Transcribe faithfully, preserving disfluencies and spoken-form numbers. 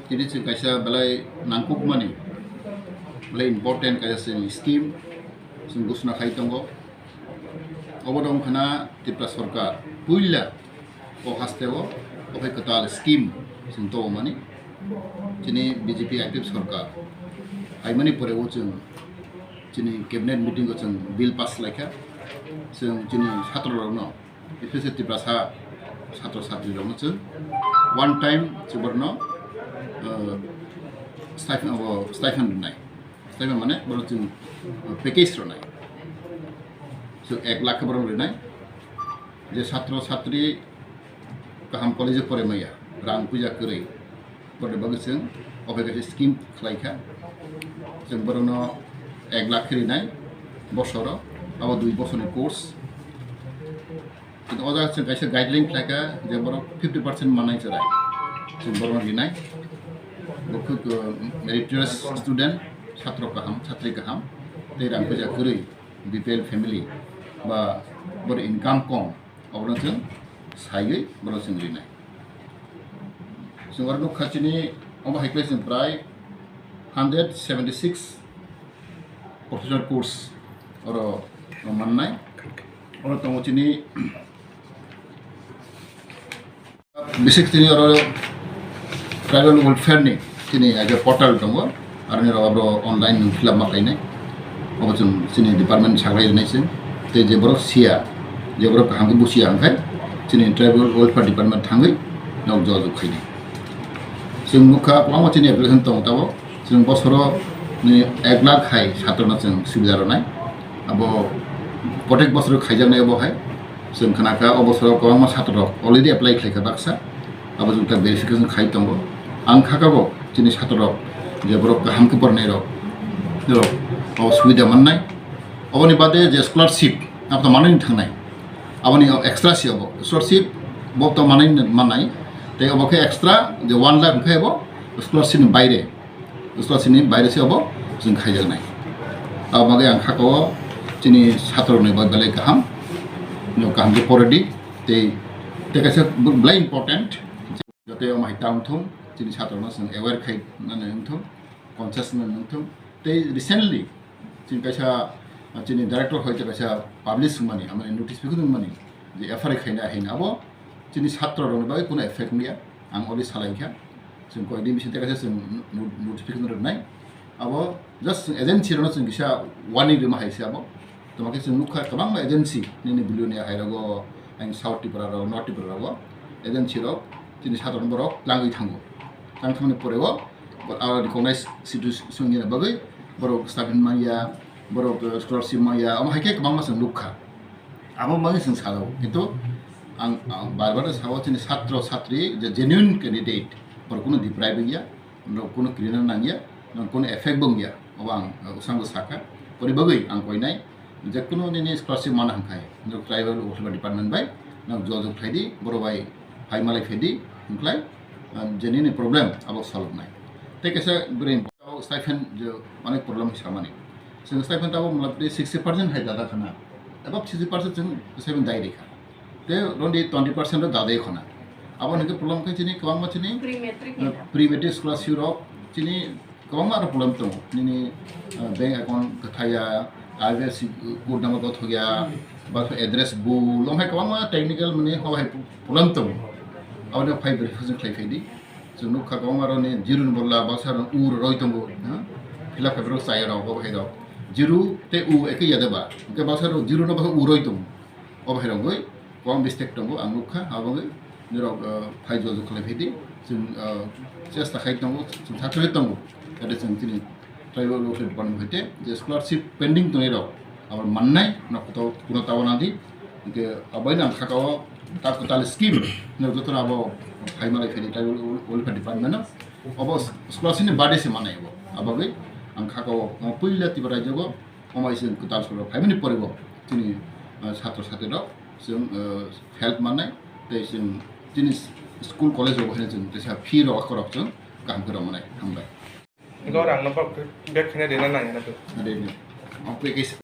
Tini chwng kaisa belai nangkukmani, belai important kaisa chwng scheme chwng ghosna khai tongo. Obo dong khana Tripura Sarkar puila o hasteo o hai kwtal scheme chwng tongmani. Chini B J P I P F sarkar haimani pore o chwng chini cabinet meeting o chwng bill pass laikha. Chwng chini chhatro rokno, especially Tiprasa chhatro chhatri rokno chwng one time chwng borno, uh, stipend, abo stipend rwnai. Stipend mane borok chwng, uh, package rwnai. So ek lakh borok rwnai. Je chhatro chhatri kaham college o porimaya, rang puja kwrwi, borokni bagwi chwng obo kaisa scheme khlaikha. Chwng borokno ek lakh khe rinai bosoro, abo dui bosorni course. Kintu o jaga chwng kaisa guideline khlaikha je borok fifty percent mannai chwrai chwng borokno rinai. Bo khuk, uh, meritorious student, chhatro kaham, chhatri kaham, tei rang puja kwrwi, B P L family ba borok income kom, obono chwng saiwi bono chwng rinai. Chwng oro nukha chini omo hai khe chwng prai hundred seventy six professional course oro mannai. Oro tongo chini basic chini oro tribal welfare ni chini age portal tongo, aroni rok abo online fill up ma khainai. Obo chwng chini department saklai rwnai se. Tei je borok siya, je borok kaham khe busiya hwnkhe chini tribal welfare department thangwi nok jogajog khainai. Chwng nukha kwbangma chini application tongo tabok. Chwng bosoro ni ek lakh hai chhatrano chwng subida rwnai. Abo protek bosoro khaijaknai obo hai. Chwng khnakha o bosoro kwbangma chhatro rok already apply khlaikha baksa. Abo chwng ta verification khai tongo. Ang kha kabo chini chhatro rok je borok kaham khe pornai rok, rok o subida mannai. Oboni bade je scholarship abo to manwi thangnai. Aboni extra si obo scholarship bo to manwi mannai. Tei obo khe extra je one lakh khe obo scholarship ni baire. Scholarship ni baire se obo chwng khaijaknai. Abo bagwi ang kha o chini chhatro rokni bagwi belai kaham. No kaham khe poredi tei tei kaisa belai important. Joto omo hai ta wngthung, chini chhatro no chwng aware khai nani wngthung, conscious nani wngthung. Tei recently chini kaisa, chini director hoite kaisa publish wngmani, amani notice phikung wngmani je F I R khaina haino abo chini chhatro rokni bagwi kuno effect wngya. Ang already salai kha. Chwng koyekdin bising tei kaisa chwng no-, notification rwnai. Abo just chwng agency rokno chwng kisa warning rwma hai se abo. Tamo khe chwng nukha kwbangma agency nini billionaire hai rogo, ang South Tripura rogo, North Tripura rogo agency rok chini chhatro rokno borok langwi thango. Tang thangmani pore o bo aro recognize situation ni bagwi borok stipend manya, borok, eh, scholarship manya, omo hai khe kwbangma chwng nukha. Abo bagwi chwng sajao, kintu ang, ang bar bar sao chini chhatro chhatri je genuine candidate, borok kunu deprive wngya, borok kunu kirina nangya, borok kunu effect bo wngya, obo ang, uh, bwskango sakha. Boni bagwi ang koinai, je kunu nini scholarship mana hwnkhai, norok tribal welfare department bai norok jogajog khlai di, borok bai phai malai phai di, hwnklai, uh, je nini problem abo solve nai. Tei kaisa brain stipend je onek problem samani. Chwng stipend abo mothamothi sixty percent hai dada khana. Above sixty percent chwng stipend dai rikha. Tei rondi twenty percent ro dadai khona. Abo hwnke problem khe chini kwbangma chini, pre-matric eh, ni pre-matric scholarship rok chini kwbangma aro problem tongo. Nini, eh, bank account kwthaya, I F S C code number gothokya, ba address bul, omo hai kwbangma technical mani omo hai problem tongo. Abo no phai verification khlai phai di. Chwng nukha kwbangma rok ni zero ni bodol baksa rok u roi tongo, ha? Fill up khaibro chaya rok, bo hai rok. Zero tei u ekhe ya de ba? Hwnkhe baksa rok zero no baksa u roi tongo. Obo hai rok goi kwbang mistake tongo, ang nukha, abo goi norok, uh, phai jogajog khlai phai di. Chwng, uh, chesta khai tongo, chwng sakhe tongo. Jate chwng chini tribal welfare department hoite je scholarship pending tongnai rok abo mannai, no kuno tawana di. Hwnkhe abo no ang kha o ta kwtal scheme no joto no abo phai malai phai di tribal welfare department no. Obo scholarship ni bade se manai obo. Abo bai ang kha o puila Tripura rajyo go omo isen kwtal soro phaimani pore bo chini, ah, chhatro chhatri rok chwng, ah, help mannai tei chwng chini school college rok bo haino chwng teisa fee rok akorok chwng kaham khe rw mannai. Hambai. Hwnkhe oro ang no bak bag kheno rina nang ya na to. Rina. Ang package